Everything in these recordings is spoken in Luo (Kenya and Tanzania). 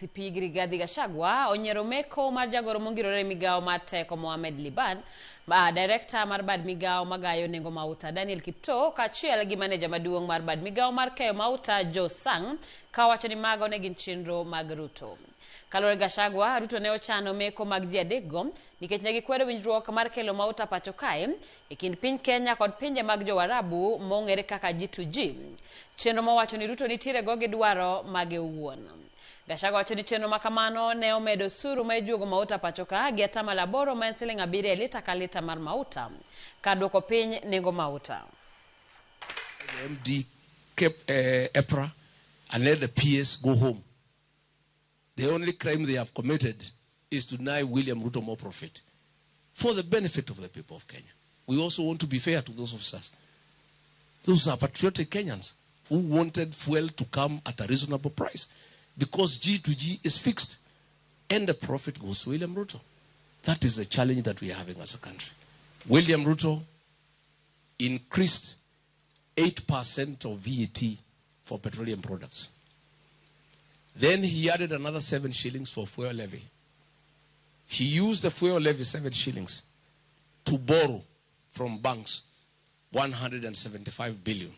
DCP Rigathi Gachagua onyiero meko mar jagoro mongirore e migawo mar teko Mohamed Liban, direkta mar bad migawo magayo nengo mauta Daniel Kiptoo kaachiel gi maneja maduong' mar bad migawo mar keyo mauta Joe Sang kawacho ni mago ne gin chenro mag Ruto. Kaluwore gi Gachagua, Ruto ne ochano meko mag ji adekgo nikech ne gikwedo winjruok mar kelo mauta pacho kae e kind piny Kenya kod pinje mag Jowarabu mong'ere kaka G2G. Chenro mowacho ni Ruto nitiere go gi dwaro mage owuon. Gachagua wacho ni chenro ma kamano ne omedo osuru ma ijuogo mauta pacho ka gi atamalo 8 ma en siling 7 e lita ka lita mar mauta kar duoko piny nengo mauta. The MD kept EPRA and let the PS go home. The only crime they have committed is to deny William Ruto more profit for the benefit of the people of Kenya. We also want to be fair to those officers. Those are patriotic Kenyans who wanted fuel to come at a reasonable price because G2G is fixed and the profit goes to William Ruto. That is the challenge that we are having as a country. William Ruto increased 8% of VAT for petroleum products. Then he added another 7 shillings for fuel levy. He used the fuel levy, 7 shillings, to borrow from banks 175 billion.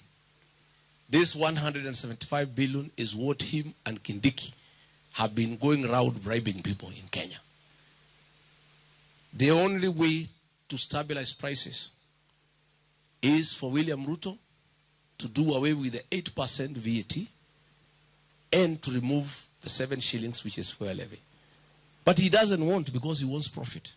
This 175 billion is what him and Kindiki have been going round bribing people in Kenya. The only way to stabilize prices is for William Ruto to do away with the 8% VAT and to remove the 7 shillings, which is fuel levy. But he doesn't want because he wants profit.